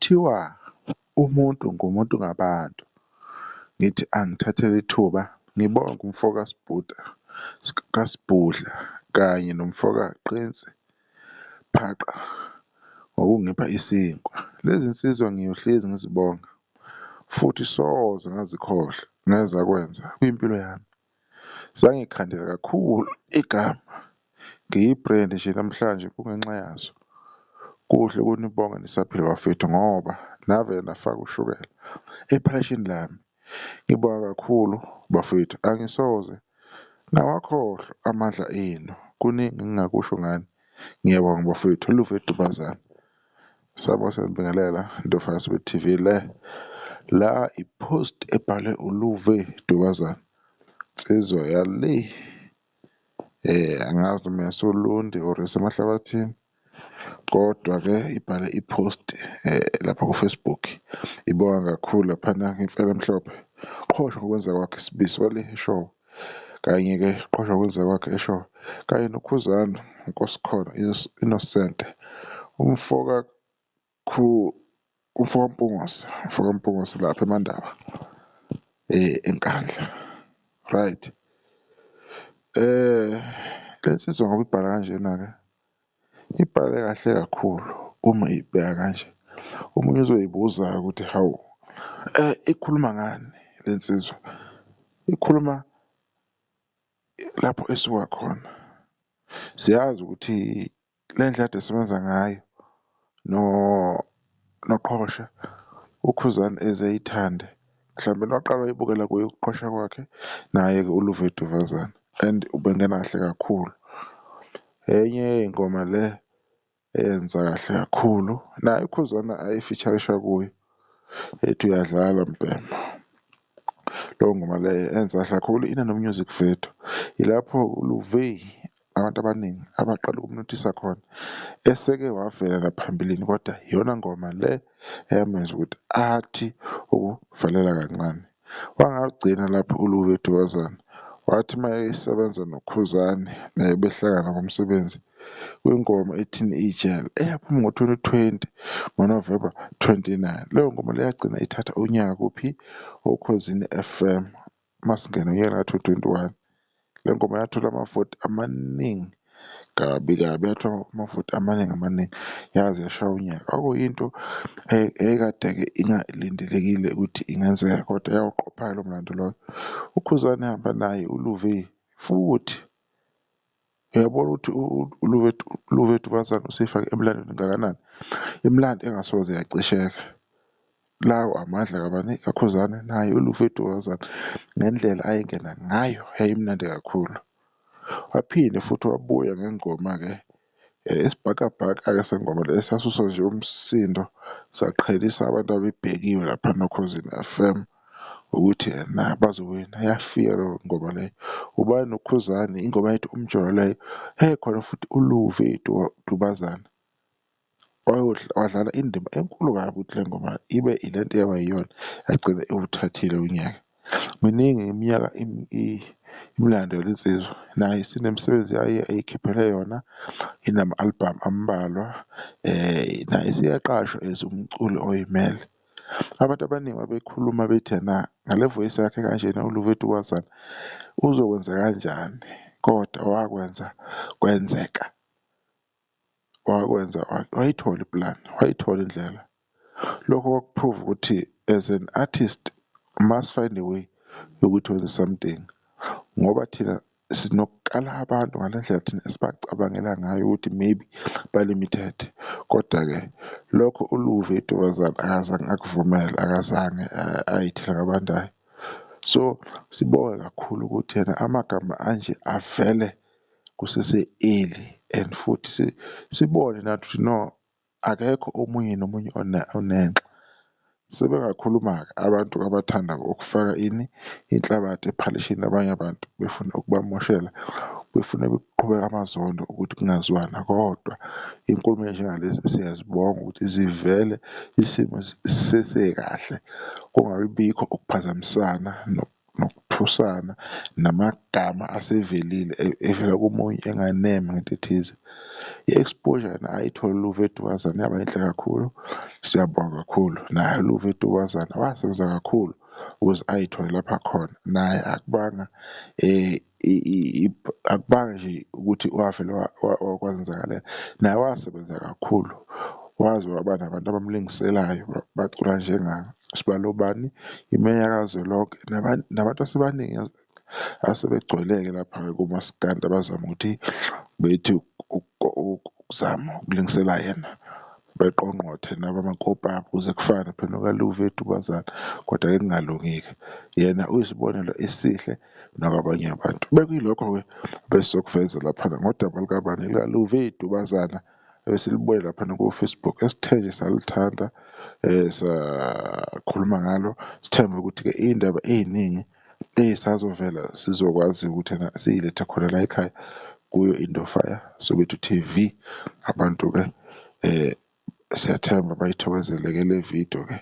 Kuthiwa umuntu ngumuntu ngabantu, ngithi angithathe leli thuba ngibonge umfoka Sbhuda kaSbudla kanye nomfoka Qinsi Phaqa ngokungipha isinkwa. Lezi nsizwa ngiyohlezi ngizibonga futhi soze ngazikhohlwa ngezakwenza kwimpilo yami. Zangikhandela kakhulu igama, ngiyi-brand nje namhlanje kungenxa yazo. Kuhle ukunibonga nisaphila bafethu ngoba navele nafaka ushukela ephalashini lami. Ngibonga kakhulu bafowethu, angisoze ngawakhohlwa amandla enu, kuningi engingakusho ngani, ngiyabonga bafowethu, Luve Dubazane. Sabo siyabingelela TV le, la i-post ebhalwe uLuve Dubazane, insizwa yale angazi noma eyasoLundi or yaseMahlabathini kodwa-ke ibhale i-post lapha ku-Facebook ibonga kakhulu laphana ngemfebo emhlophe. Qhosha ngokwenza kwakhe Sibisi wale eShowe kanye-ke qhosha ngokwenza kwakhe eShowe kanye noKhuzani uNkosikhona Innocent umfoka umfoka Mpungose, umfoka Mpungose lapha eMandaba eNkandla, right. Le nsizwa ngoba ibhala kanjena-ke ibhale kahle kakhulu uma ibheka kanje, omunye uzoyibuza-ke ukuthi hawu ikhuluma ngani le nsizwa? Ikhuluma lapho esuka khona, siyazi ukuthi le ndlela ade esebenza ngayo noQhosha uKhuzani ezeyithande mhlawumbe waqala wayibukela kuye ukuqhosha kwakhe naye-ke uLuve Duvazana and ubengena kahle kakhulu. Enye yey'ngoma le eyenza kahle kakhulu naye uKhuzani ayi-feature-risha kuyo ethi uyadlala mbhemu. Leyo ngoma leyo yenza kahle kakhulu inano-music video. Ilapho uLuve abantu abaningi abaqala ukumnothisa khona eseke wavela naphambilini kodwa iyona ngoma le eyamenza ukuthi athi ukuvelela kancane. Wangagcina lapho uLuve Dubazane wathi uma esebenza noKhuzani behlangana ngomsebenzi kwingoma ethini Ijele eyaphuma ngo-twenty twenty ngoNovemba 29. Leyo ngoma leyo yagcina ithatha unyaka kuphi? Okhozini FM masingena ngonyaka ka-twenty twenty-one. Le ngoma yathola amavoti amaningi kabi kabi, yathola amavoti amaningi amaningi yaze yashaya unyaka. Okuyinto eyayikade-ke ingalindelekile ukuthi ingenzeka kodwa yawuqopha-ke lowo mlando loyo. UKhuzani ehamba naye uLuve futhi uyabona ukuthi uLuve uLuve Dubazane useyifake emlandweni kangakanani, imilando engasoze yacisheka. Lawo amandla kabani? KaKhuzani naye uLuve Dubazane ngendlela ayengena ngayo yayimnandi kakhulu. Waphinde futhi wabuya ngengoma-ke isibhakabhaka-ke sengoma le esasusa nje umsindo saqhelisa abantu ababebhekiwe laphana oKhozini FM ukuthi ena bazowina, yafika leyo ngoma leyo. Ubani noKhuzani ingoma ethi umjolo leyo, ekhona futhi uLuve Dubazane wadlala indima enkulu kabi ukuthi le ngoma ibe ilento eyaba yiyona yagcina iwuthathile unyaka. Miningi iminyaka imilando yale nsizwa nayo isinemisebenzi yayo ayikhiphele yona, inama-album ambalwa naye isiyaqashwa as umculi oyimele. Abantu abaningi babekhuluma bethi ena ngale voice yakhe ekanjena uLuve Dubazane uzokwenza kanjani kodwa wakwenza kwenzeka, wakwenza wayithola iplani, wayithola indlela. Lokho kwaku-prove-a ukuthi as an artist must find a way yokuthi wenze something ngoba thina sinokukala abantu ngale ndlela thina esibacabangela ngayo ukuthi maybe ba-limited. Koda-ke lokho uLuve Dubazane akazange akuvumele, akazange ayithele ngabandayo. So sibonge kakhulu ukuthi ena amagama anje avele kusese-early and futhi sibone nathi ukuthi no, akekho omunye nomunye onenxa. Sebengakhuluma-ke abantu abathanda ukufaka ini? Inhlabathi ephalishini labanye abantu befuna ukubamoshela, befuna ukuqhubeka amazondo ukuthi kungazwanwa kodwa iy'nkulumo ey'njengalezi siyazibonga ukuthi zivele isimo sisesekahle kungakabibikho ukuphazamisana nokuthusana namagama asevelile evela komunye enganeme ngento ethize. I-exposure yena ayithola uLuve Dubazane yaba yinhle kakhulu, siyabonga kakhulu. Naye uLuve Dubazane wasebenza kakhulu ukuze ay'thole lapha akhona, naye akubanga akubanga nje ukuthi wavele kwazenzakalela, naye wasebenza kakhulu waze waba nabantu abamlingiselayo bacula njengaye. Sibalo bani? Imeya kazwelonke nabantu asebaningi asebegcwele-ke lapha-ke kumaskandi abazama ukuthi bethi ukuzama ukulingisela yena, beqongqothe nabo amakopapi ukuze kufane phela nokaLuve Dubazane koda-ke kungalungi-ke. Yena uyisibonelo esihle nakwabanye abantu. Bekuyilokho-ke ebesizokuveza laphana ngodaba likabani? LikaLuve Dubazana ebesilubone laphana ko-Facebook esithe nje saluthanda sakhuluma ngalo. Sithembe ukuthi-ke iy'ndaba ey'ningi ey'sazovela sizokwazi ukuthi ena siy'lethe khona layikhaya kuyo iNdofaya Soweto TV. Abantu-ke siyathemba bayithokozele-ke le video-ke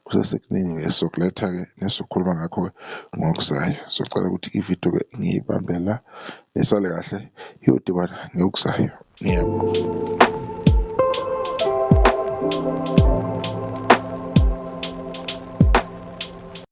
kusasekuningi-ke sizokuletha-ke nesizokhuluma ngakho-ke ngokuzayo. Socela ukuthi ividiyo-ke ngiyibambe la, nisale kahle iyodibana ngokuzayo. Ngiyabonga.